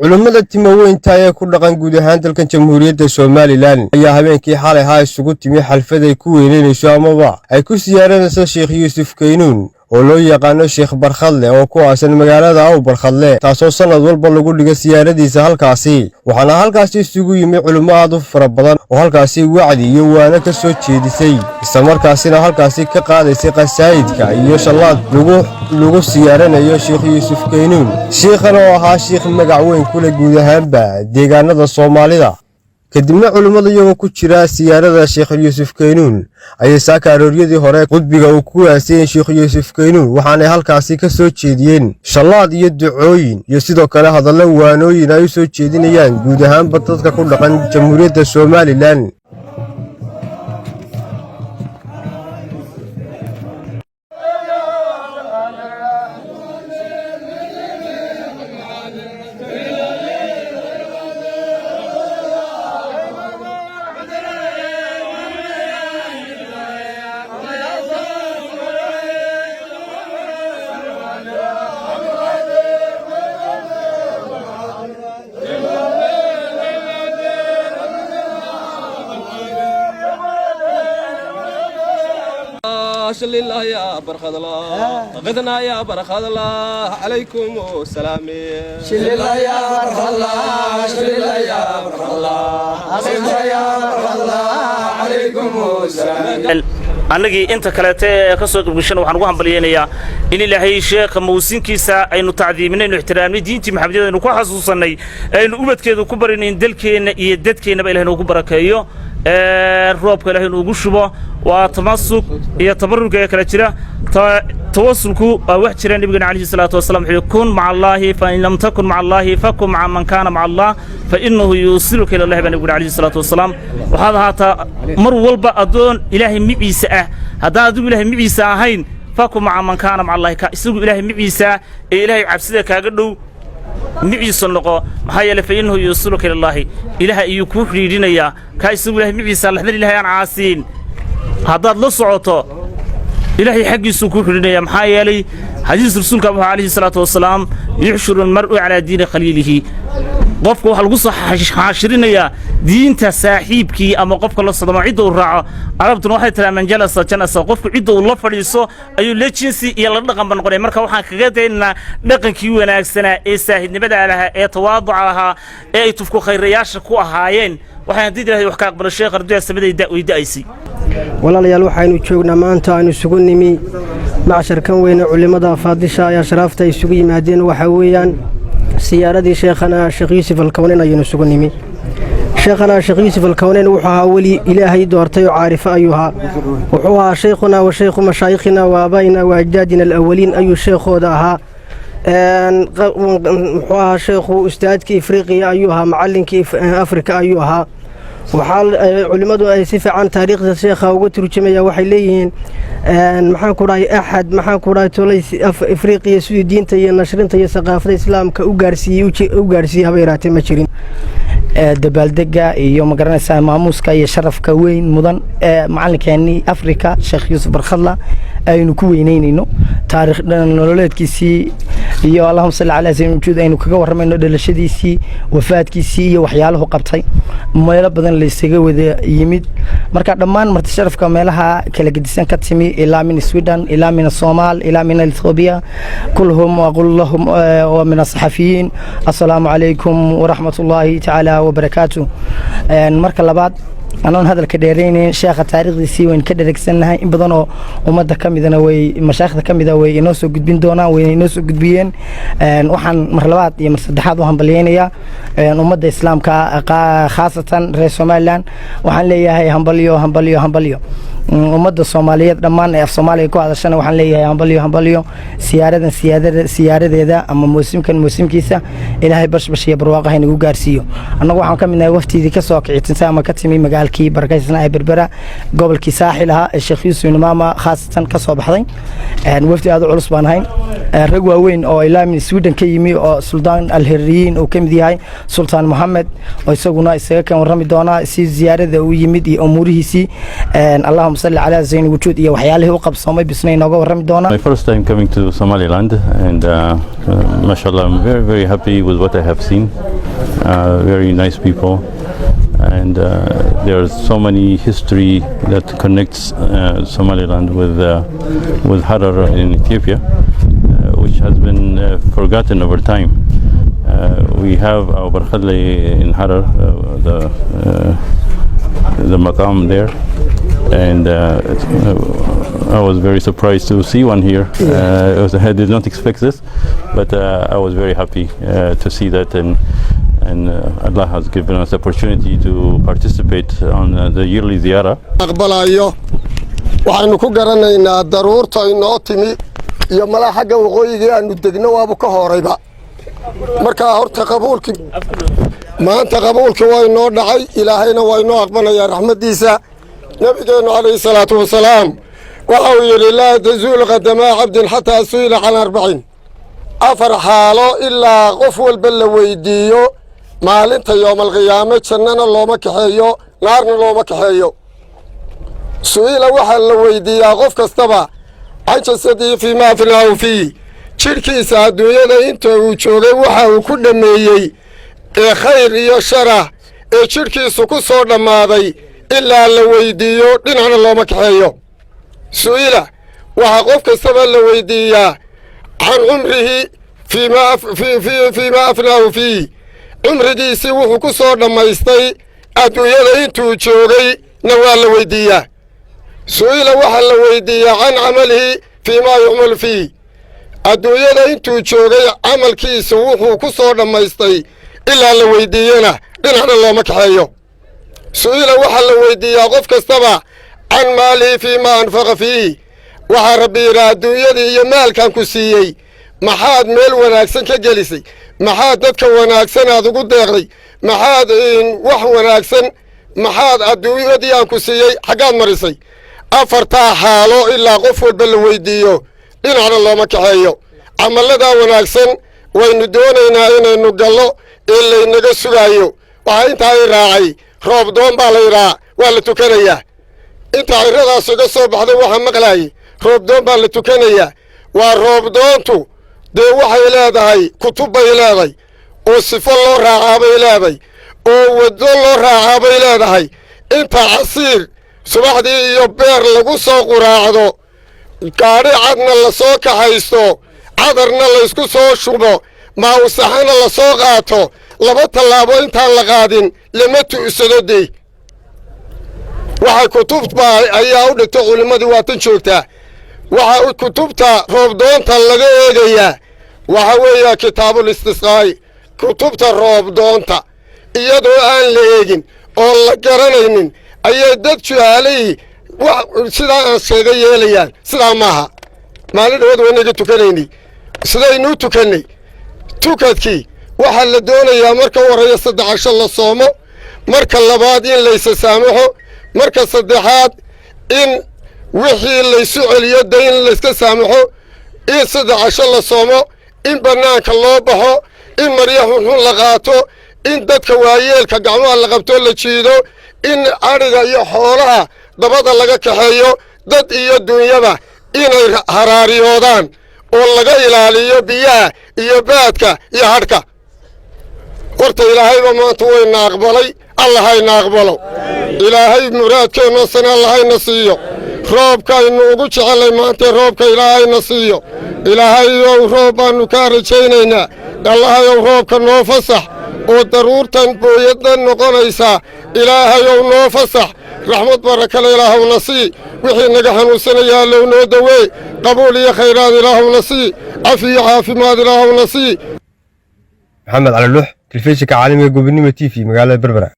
Culimmada timaweynta ee ku dhaqan guud ahaan dalkan Jamhuuriyadda Somaliland ayaa habeenkii xalay ahaa isugu timi xaflad ay ku weynenayso amaba ay ku siyaaranayso Sheekh Yuusuf Kaynuun oo loo yaqaano Sheekh Barkhadle oo ku aasan magaalada Aw Barkhadle, taasoo sannad walba lagu dhigo siyaaradiisa halkaasi. Waxaana halkaasi isugu yimi culimo aad u fara badan oo halkaasi wacdi iyo waano ka soo jeedisay, islamarkaasina halkaasi ka qaadaysay qasaa'idka iyo shallaad lagu siyaaranayo Sheekh Yuusuf Kaynuun, shiikhan oo ahaa shiikh magac weyn ku leh guud ahaanba deegaanada Soomaalida. Kadibna culimmada iyagoo ku jira siyaarada Sheekh Yuusuf Kaynuun ayay saaka arooryadii hore qudbiga uu ku aasayeen Sheekh Yuusuf Kaynuun, waxaanay halkaasi ka soo jeediyeen shallaad iyo ducooyin iyo sidoo kale hadallo waanooyin ay u soo jeedinayaan guud ahaanba dadka ku dhaqan Jamhuuriyadda Somaliland. Shalilah ya Barkhadla, qadna ya Barkhadla, alaykum salaam. Shalilah ya Barkhadla, shalilah ya Barkhadla, qadna ya Barkhadla, alaykum salaam. Annagii inta kaleete ee ka soo qaybgashana waxaan ugu hambalyaynayaa in Ilaahay sheekha mawsinkiisa aynu tacdiiminay, aynu ixtiraamnay, diintii Maxamediyada aynu ku xasuusannay, aynu ubadkeedu ku barinay, in dalkeenna iyo dadkeennaba Ilahay noogu barakeeyo, roobka Ilahay nuugu shubo. Waa tamasuk iyo tabarruga ee kala jira. Tawasulku waa wax jira. Nabigana calayhi salaatu wasalaam wuxuu: "Kun maca Allaahi, fa in lam takun maca Allaahi fakun maca man kaana maca Allah, fa innahu yuusiluka ila Allahi," baa nabigu calayhi salaatu wasalaam. Waxaad ahaataa mar walba addoon Ilaahay miciisa ah. Haddaan adigu Ilaahay miciisa ahayn, fakun maca man kaana maca Allahi, ka isagu Ilaahay miciisa ee Ilaahay cabsida kaaga dhow miciisa noqo. Maxaa yeelay, fa innahu yuusiluka ila Allaahi, Ilaah ayuu kuu xidhiidhinayaa. Kaa isagu Ilahay miciisa, laxdar Ilahay aan caasiin haddaad la socoto, Ilaahay xaggiisuu kuu xidhiidhinayaa. Maxaa yeelay, xadiis rasuulka wuxuu calayhi salaatu wasalaam: "Yuxshuru almar'u calaa diini khaliilihi." Qofka waxaa lagu soo xaashirinayaa diinta saaxiibkii ama qofka la socdo ama cidda uu raaco. Carabtuna waxay tiraa: "Man jalasa janasa." Qofku cidda uu la fadhiiso ayuu la jinsi iyo la dhaqanba noqonaya. Marka waxaan kaga daynaynaa dhaqankii wanaagsanaa ee saahidnimada lahaa, ee tawaaduca lahaa, ee ay tufku khayrayaasha ku ahaayeen. Waxaan haddii Ilahay wax ka aqbalo sheekh arduya samaday way da'aysay. Walaalayaal, waxaynu joognaa maanta, aynu isugu nimi macsharkan weyne culimmada faadisha ee ashraafta ay isugu yimaadeen, waxaa weeyaan siyaaradii sheekhana Sheekh Yuusuf Alkawneyn ayaynu isugu nimi. Sheekhana Sheekh Yuusuf Alkawneyn wuxuu ahaa weli Ilaahay doortay oo caarifo ayuu ahaa. Wuxuu ahaa shaykhunaa wa shaykhu mashaayikhina wa aabaa'ina wa ajdaadina alawaliin ayuu sheekhooda ahaa. Muxuu ahaa sheekhu? Ustaadkii Ifriqiya ayuu ahaa, macallinkii Afrika ayuu ahaa. Waxaa culimmadu ay si fiican taariikhda sheekha uga turjumaya, waxay leeyihiin, maxaan ku dhahay, axad, maxaan ku dhahay, tolay Ifriqiya sidii diinta iyo nashrinta iyo saqaafada Islaamka u gaarsiiyey haba yaraatee ma jirin. Dabaaldega iyo, magaranaysaa, maamuuska iyo sharafka weyn mudan ee macalinkeenii Africa Sheekh Yuusuf Barkhadla aynu ku weyneynayno, taariikh nololeedkiisii iyo, allahuma salli calaa sayyidina wujuud, aynu kaga warramayno dhalashadiisii, wafaadkiisii iyo waxyaaluhu qabtay, meelo badan laysaga wada yimid. Marka dhammaan marti sharafka meelaha kala gedisan ka timi, ilaa min Sweden, ilaa min Soomaal, ilaa min Ethiopia, kulhum aqul lahum wa min asaxafiyiin, assalaamu calaykum waraxmat ullaahi tacaala wabarakaatu. Marka labaad, anoon hadalka dheeraynayn, sheekha taariikhdiisii waynu ka dheregsannahay. In badanoo ummadda ka midana way, mashaayikhda ka mida way inoo soo gudbin doonaan, wayna inoo soo gudbiyeen. Waxaan mar labaad iyo mar saddexaad u hambalyeynayaa ummadda Islaamka, khaasatan reer Somaliland. Waxaan leeyahay hambalyo, hambalyo, hambalyo. Ummadda Soomaaliyeed dhammaan ee af Soomaaliya ku hadashana waxaan leeyahay hambalyo, hambalyo. Siyaaradan siyaadada siyaaradeeda ama muusimkan muusimkiisa Ilaahay bashbash iyo barwaaqo ha inagu gaarsiiyo. Annagu waxaan ka midnahay waftiidii ka soo kicitintay ama ka timi magaalkii barakaysnaa ee Berbera, gobolkii Saaxil ahaa ee Sheekh Yuusuf Imaama khaasatan ka soo baxday. Wafdi aad u culus baan ahayn, rag waaweyn oo ilaa min Sweden ka yimi oo Suldaan Alheriyiin uu ka mid yahay, Sultaan Moxamed oo isaguna isaga kan warrami doonaa si ziyaarada uu yimid iyo umuurihiisii. Allahuma Allahuma salli calaa sayyidina wujuud iyo waxyaalihii u qabsoomay bisna inooga warrami doona. My first time coming to Somaliland, and mashallah, I'm very, very happy with what I have seen. Very nice people, and there's so many history that connects Somaliland with Harar in Ethiopia, which has been forgotten over time. We have our Barkhadle in Harar, the maqam there, and I was very surprised to see one here. I did not expect this, but I was very happy to see that, and Allah has given us opportunity to participate on the yearly ziyarah. Aqbalayo waxaynu ku garanaynaa daruurta inoo timi iyo malaa xagga waqooyigii aanu degno waabu ka horayba. Markaa horta qabuulkii maanta, qabuulkii waa inoo dhacay, Ilaahayna waa inoo aqbalayaa raxmaddiisa. Nabigeennu calayhi salaatu wasalaam waxa uu yidhi: "Laa tazuulu qadamaa cabdin xataa su'ila can arbacin." Afar xaalo ilaa qof walba la weydiiyo maalinta yoomalqiyaame, jannana looma kaxeeyo, naarna looma kaxeeyo. Su'ila, waxaa la weydiiyaa qof kastaba, can jasadii fiimaa afnaahu fiih, jidhkiisa adduunyada inta uu joogay waxa uu ku dhammeeyey ee khayr iyo sharah ee jidhkiisu ku soo dhammaaday, ilaa la weydiiyo dhinacna looma kaxeeyo. Su'ila, waxaa qof kastaba la weydiiyaa, can cumrihi fiimaa afnaahu fiih, cumrigiisii wuxuu ku soo dhammaystay adduunyada intuu joogay na waa la weydiiyaa. Su'ila, waxaa la weydiiyaa, can camalihi fiimaa yucmalu fiih, adduunyada intuu joogay camalkiisu wuxuu ku soo dhammaystay, ilaa la weydiiyena dhinacna looma kaxeeyo. Su'ila, waxaa la weydiiyaa qof kastaba, can maalihi fiimaa anfaqa fiihi. Waxaa Rabbi yidhaa: adduunyadii iyo maalkan ku siiyey maxaad meel wanaagsan ka gelisay? Maxaad dadka wanaagsan aad ugu deeqday? Maxaad wax wanaagsan, maxaad adduunyadii aan ku siiyey xaggaad marisay? Afartaa xaalo ilaa qof walba la weydiiyo dhinacna looma kaxeeyo. Camalladaa wanaagsan waynu doonaynaa inaynu gallo ee laynaga sugaayo. Waxaa intaa i raacay, roob doon baa la yidhaha, waa la tukanayaa. Inta ciradaas iga soo baxday waxaa maqlaayay roobdoon baa la tukanayaa. Waa roobdoontu dee waxay leedahay kutub bay leedahay, oo sifo loo raacaa bay leedahay, oo waddo loo raacaa bay leedahay. Inta casiir subaxdii iyo beer lagu soo quraacdo, gaadhi cadna la soo kaxaysto, cadarna laysku soo shubo, maawsaxana la soo qaato, laba tallaabo intaan la qaadin lama tu'sado. Dee waxay kutubba ayaa u dhigto, culimmadii waa tan joogtaa. Waxaa kutubta roobdoonta laga eegayaa waxa weeya kitaabul istisqaa'i. Kutubta roobdoonta iyadoo aan la eegin oo la garanaynin ayay dad juhaalayhi sidaa aan sheega yeelayaan. Sidaa maaha. Maalin dhawood waynaga tukanaynay, sidaynuu tukannay tukadkii. Waxaa la doonayaa marka u horreeya 3 casho la soomo, marka labaad in laysa saamaxo, marka saddexaad in wixii laysu celiyo dayn layska saamaxo, in 3 casho la soomo, in bannaanka loo baxo, in maryo xunxun la qaato, in dadka waayeelka gacmaha la qabto la jiido, in adhiga iyo xoolaha dabada laga kaxeeyo, dad iyo dunyaba inay haraariyoodaan oo laga ilaaliyo biyaha iyo baadka iyo hadhka. Horta Ilaahayba maanta wayna aqbalay. Allahayna aqbalo. Ilaahay muraadkeennoo sana Allahayna siiyo. Roobkaynu ugu jecelay maanta, roobka Ilaahayna siiyo. Ilaahayow, roob baannu kaa rajaynaynaa. Allahayow, roobka noo fasax oo daruurtan booyadda noqonaysaa, Ilaahayow noo fasax. Raxmad barakale Ilaahowna sii. Wixii naga xanuunsanaya Allow noo dawee. Qabuul iyo khayraad Ilaahowna sii. Cafi iyo caafimaad Ilaahowna sii. Maxamed Cali Lux, telefishinka caalamiga Gobonimo TV, magaalada Berbera.